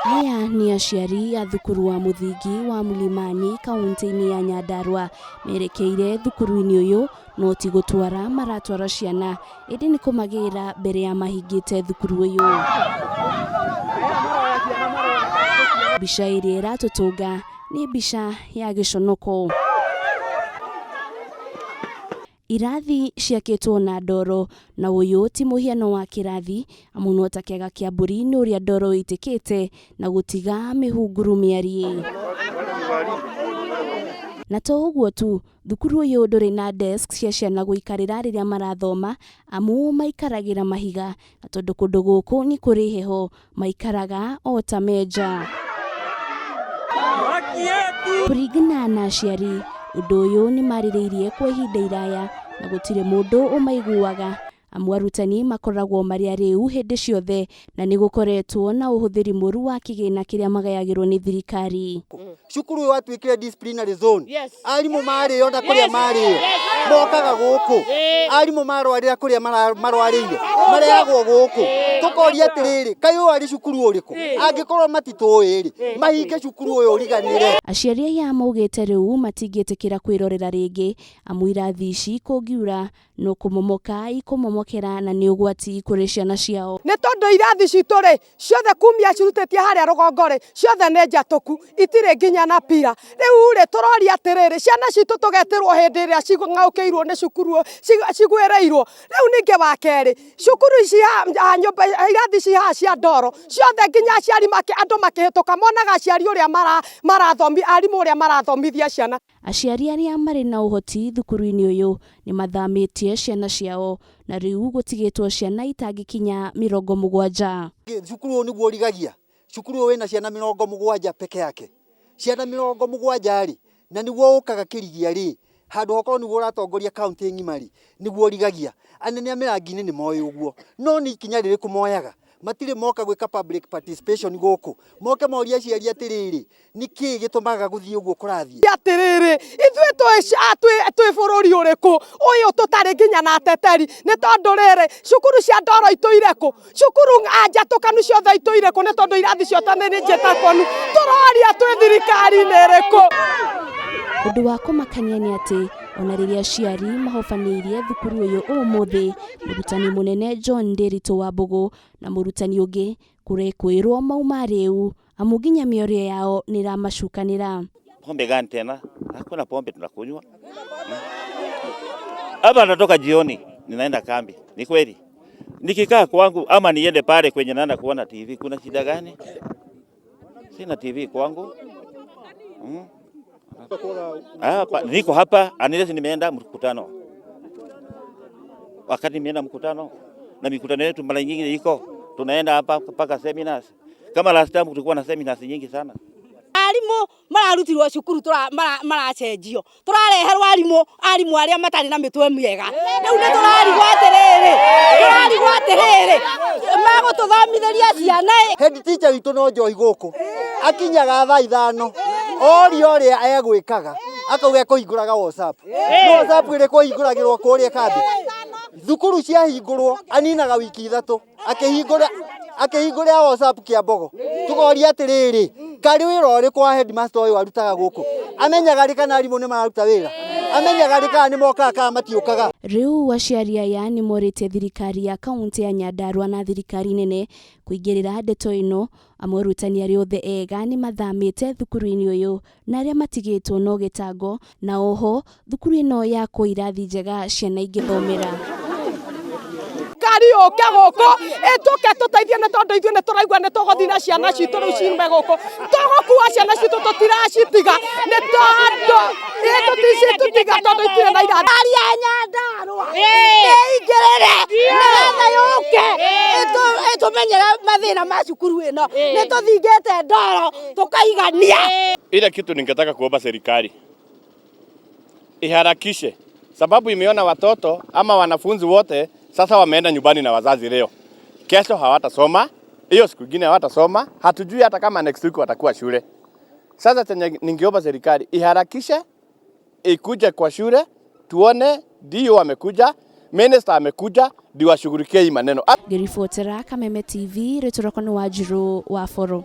Aya nĩ aciari a thukuru wa mũthingi wa Mlimani kaũntĩ-inĩ ya Nyandarua merekeire thukuru-inĩ ũyũ no ti gũtwara maratwara ciana ĩndĩ nĩ kũmagĩra mbere ya mahingĩte thukuru ũyũ. Mbica ĩrĩa ĩratũtũnga nĩ mbica ya gĩconoko. Irathi ciakĩtwo na ndoro, na ũyũ ti mũhiano wa kĩrathi, amu no ta kĩaga kĩa mbũri nĩ ũrĩa ndoro ĩitĩkĩte na gũtiga mĩhunguru mĩariĩ. Na to ũguo tu, thukuru ũyũ ndũrĩ na desk cia ciana gũikarĩra rĩrĩa marathoma, amu maikaragĩra mahiga, na tondũ kũndũ gũkũ nĩ kũrĩ heho, maikaraga o ta me nja. Kũringana na aciari, ũndũ ũyũ nĩ marĩrĩirie kwa ihinda iraya na gũtirĩ mũndũ ũmaiguaga amu arutani makoragwo marĩ arĩu hĩndĩ ciothe na nĩ gũkoretwo na ũhũthĩri mũru wa kĩgĩna kĩrĩa magayagĩrwo nĩ thirikari. Cukuru ũyũ watuĩkire disciplinary zone. Arimũ marĩo na kũrĩa marĩo mokaga gũkũ. Arimũ marwarĩra kũrĩa marwarĩire marehagwo gũkũ. Tũkoria atĩrĩrĩ, kaĩ ũyũ arĩ cukuru ũrĩkũ? Angĩkorwo matitũĩ rĩ, mahinge cukuru ũyũ ũriganĩre. Aciari aya maugĩte rĩu matingĩtĩkĩra kwĩrorera rĩngĩ amu irathi ici kũngiura no kũmomoka ikũmomokera na nĩ ũgwati kũrĩ ciana ciao. Nĩ tondũ irathi citũ rĩ, ciothe kumia cirutĩtie harĩa rũgongo rĩ, ciothe nĩ njatũku, itirĩ nginya na pira. Rĩu rĩ, tũroria atĩrĩrĩ, ciana citũ tũgetĩrwo hĩndĩ ĩrĩa cing'aũkĩirwo nĩ cukuru, cigwĩrĩirwo. Rĩu ningĩ wa kerĩ, cukuru ici haha nyũmba, irathi ici haha cia ndoro, ciothe nginya aciari andũ makĩhĩtũka monaga aciari ũrĩa marathomithia, arimũ ũrĩa marathomithia ciana. Aciari arĩa marĩ na ũhoti thukuru-inĩ ũyũ nĩ mathamĩtie ciana ciao na rĩu gũtigĩtwo ciana itangĩkinya 70. Cukuru ũyũ nĩguo ũrigagia, cukuru ũyũ wĩna ciana 70 peke yake, ciana 70 rĩ, na nĩguo ũkaga kĩrigia rĩ, handũ ha ũkorwo nĩguo ũratongoria kaũntĩ ng'ima rĩ, nĩguo ũrigagia. Anene a mĩrangi-inĩ nĩ moĩ ũguo, no nĩ ikinya rĩrĩkũ moyaga? Matirĩ moka gwĩka public participation gũkũ, moke morie aciari atĩrĩrĩ, Nĩ kĩĩ gĩtũmaga gũthiĩ ũguo kũrathiĩ? Atĩrĩrĩ, ithuĩ twĩ bũrũri ũrĩkũ ũyũ tũtarĩ nginya na ateteri? Nĩ tondũ rĩrĩ, cukuru cia ndoro itũire kũ? Cukuru njatũkanu ciothe itũire kũ? Nĩ tondũ irathi ciothe nĩ njĩtakanu. Tũroria twĩ thirikari-inĩ ĩrĩkũ? Ũndũ wa kũmakania nĩ atĩ ona rĩrĩa aciari mahobanĩirie thukuru ũyũ ũmũthĩ, mũrutani mũnene John Ndiritu Wambũgũ na mũrutani ũngĩ kũrekwĩrwo mauma rĩu amu nginya mĩorio yao nĩramacukanĩra. Pombe gani tena? Hakuna pombe tunakunywa. Hapa natoka jioni, ninaenda kambi. Ni kweli? Nikikaa kwangu ama niende pale kwenye naenda kuona TV, kuna shida gani? Sina TV kwangu. Hapa niko hapa unless nimeenda mkutano. Wakati nimeenda mkutano na mikutano yetu mara nyingi iko tunaenda hapa mpaka seminars. Kama last time tulikuwa na seminars nyingi sana. Arimũ mararutirwo cukuru maracenjio, tũrareherwo arimũ, arimũ arĩa matarĩ na mĩtwe mĩega. Rĩu nĩ tũrarigwo atĩrĩrĩ, tũrarigwo atĩrĩrĩ, megũtũthomithĩria ciana ĩ. Head teacher witũ no njohi gũkũ akinyaga thaa 5 orio ũrĩa egwĩkaga akauga ekũhingũraga WhatsApp. Nĩ WhatsApp ĩrĩkũ ĩhingũragĩrwo kũrĩa kambĩ? Thukuru ciahingũrwo aninaga wiki 3 akĩhingũra akĩhingũrĩra WhatsApp kĩa mbogo. Tũkoria atĩrĩrĩ, karĩ wĩra ũrĩkũ wa headmaster ũyũ arutaga gũkũ? Amenyaga rĩ kana arimũ nĩ mararuta wĩra? Amenyaga rĩ kana nĩ mokaga kana matiũkaga? Rĩu aciari aya nĩ morĩtie thirikari ya kaũntĩ ya Nyandarua na thirikari nene kũingĩrĩra ndeto ĩno amu arutani arĩa othe ega nĩ mathamĩte thukuru-inĩ ũyũ na arĩa matigĩtwo no gĩtango na oho thukuru ĩno yakwo irathi njega ciana ingĩthomera. Thirikari yũke gũkũ ĩtũke tũteithie nĩ tondũ ithuĩ nĩ tũraigua nĩ tũgũthiĩ na ciana citũ rĩu ciume gũkũ, tũgũkua ciana citũ tũtiracitiga nĩ tondũ tũticitiga tondũ itirĩ na irathi. Thirikari ya Nyandarua ĩingĩrĩre nĩgetha yũke ĩtũmenyere mathĩna ma cukuru ĩno, nĩ tũthingĩte ndoro tũkaigania. Ile kitu ningetaka kuomba serikali iharakishe, sababu imeona watoto ama wanafunzi wote sasa wameenda nyumbani na wazazi leo, kesho hawatasoma, hiyo siku nyingine hawatasoma, hatujui hata kama next week watakuwa shule. Sasa chenye ningeomba serikali iharakishe, ikuje kwa shule tuone ndio wamekuja, minister amekuja, ndio washughulikie hii maneno. Ngĩribotera Kameme TV, rĩtwa rĩakwa nĩ Wanjirũ wa Boro.